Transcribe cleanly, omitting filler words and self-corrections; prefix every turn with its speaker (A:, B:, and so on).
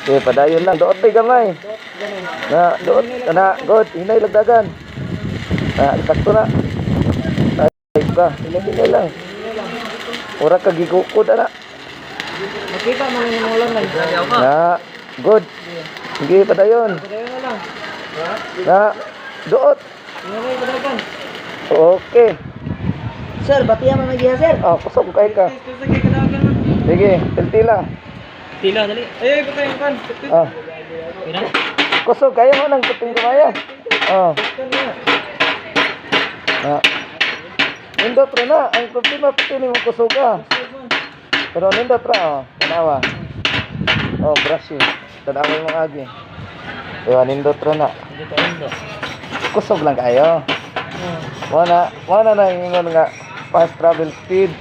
A: Okay, padayon lang. Duot tay gamay. Na, duot. Na, good. Hinay lagdagan. Na, sakto na. Ay, ka. Hinay, hinay lang. Ura ka gigukod ana.
B: Makita man ang ulan lang.
A: Na, good. Sige, padayon.
B: Padayon na lang.
A: Na, duot.
B: Hinay padayon.
A: Okay.
B: Sir, batiya man magiha, sir.
A: Ah, kusog kay ka. Sige, tiltila.
B: Tila dali. Ay, ay, patay kan.
A: Ah, kusog kaya mo nang kuting kamaya. Ah. Na. Nindot ra na. Ang problema pati nimo kusog ka. Pero nindot ra oh. Tanawa. Oh, brush eh. Tanawa yung mga agi. Diba, nindot ra na.
B: Dito indo.
A: Kusog lang kayo. Mo na na ingon nga fast travel speed.